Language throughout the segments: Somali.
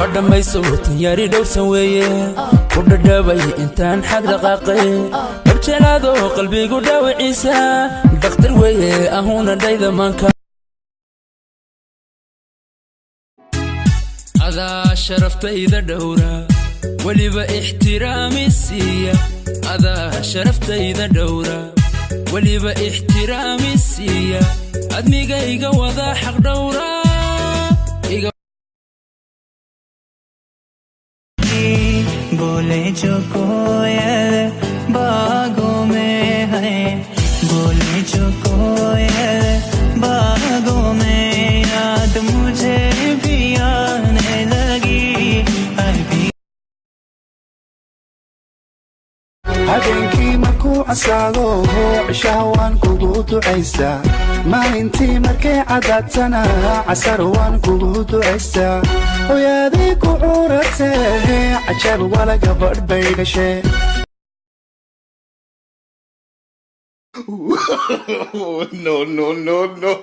Waa dhammayso tanyaari dhowrsan weeye ku dhadhabay intaan xag dhaqaaqay dhabjelaado qalbigu dhaawiciisa dhakhtar weeye ahuuna dhayda maanka adaa sharaftayda dhowra weliba ixtiraami siiya adaa sharaftayda dhowra weliba ixtiraami siiya admiga iga wada xaq dhowra. बोले जो कोयल बागों में है, बोले जो कोयल बागों में, याद मुझे भी आने लगी अभी। Habeenkii markuu casaado cishaha waan kugu ducaystaa, maalintii markay cadaadtana casar waan kugu ducaystaa. Hooyaadii ku curatee cajab wala gabadh bay dhashee. No, no, no, no.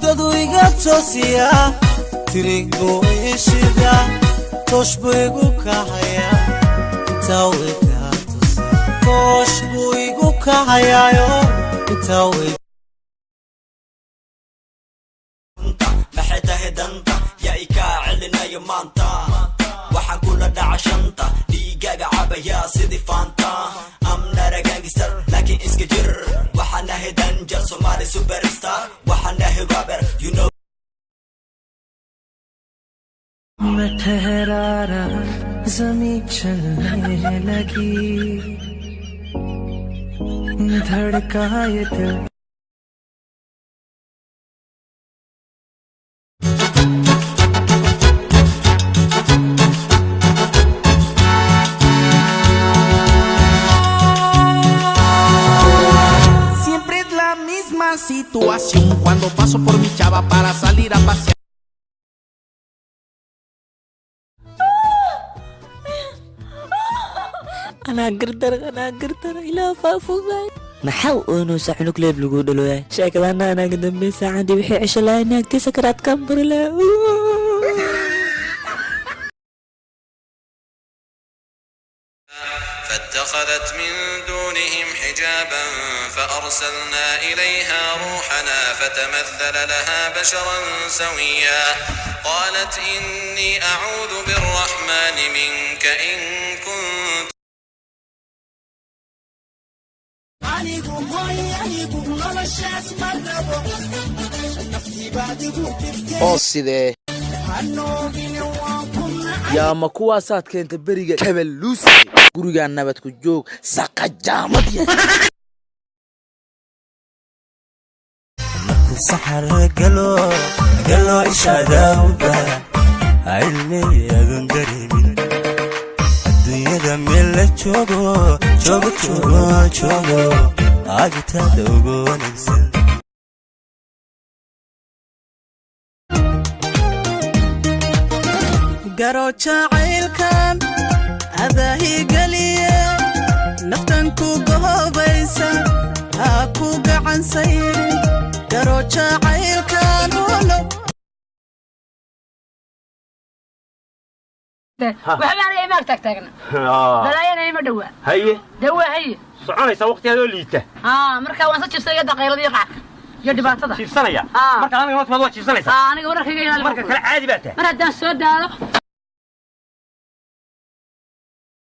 Dadu iga toosiya, tirig buu ishida, toosh buu igu kaxaya, intaa way kaa tusa, toosh buu igu kaxayaayo, intaa way. Maxay tahay danta yaa i kaa celinayo maanta? Waxaan kula dhaca shanta dhiigaga cabaya sidii Fanta. I'm not a gangster, laakiin iska jir. Waxaan ahay danger Somali superstar, waxaan ahay rapper, you know. मैं ठहरा रहा, जमी चलने लगी, धड़का ये दिल। Siempre es la misma situación cuando paso por mi chava para salir a pasear. Anaa gardar, anaa gardar ilaa faafugaay. Maxaa u oonaysaa? Cunug leeb lagu dhalooyahay sheekadana anaaga dambe saacadii wixii cesho lahay naagtiisa karaadkaan bari lahaa. فاتخذت من دونهم حجابا فأرسلنا إليها روحنا فتمثل لها بشرا سويا قالت إني أعوذ بالرحمن منك إن كنت. Oo sidee yaa ma kuwaasaad keenta beriga kabaluuse gurigaa nabad ku joog saqajaamad ya. Saxar galo galo ishaadawda cilmi adoon dareemin adduunyada meel la joogo joogo joogo joogo agtaada ugu wanaagsan. Garo jacaylkan adaahigeliye, naftan ku gohobaysa ha ku gacansayrin, garo jacaylkan holo. Waxba aniga imaag taagtaagna balaayana ima dhowaa. Haye. Dawaa haye. Soconaysaa waqtigaadoo liita. Haa, markaa waan sa jibsay daqaylada iyo qacka iyo dhibaatada. Jiibsanaya marka aniga noo timaad waa jiibsanaysaa. Aa, aniga wararkayga ilaali. Marka kale caadi baa tahay. Mar haddaan soo daalo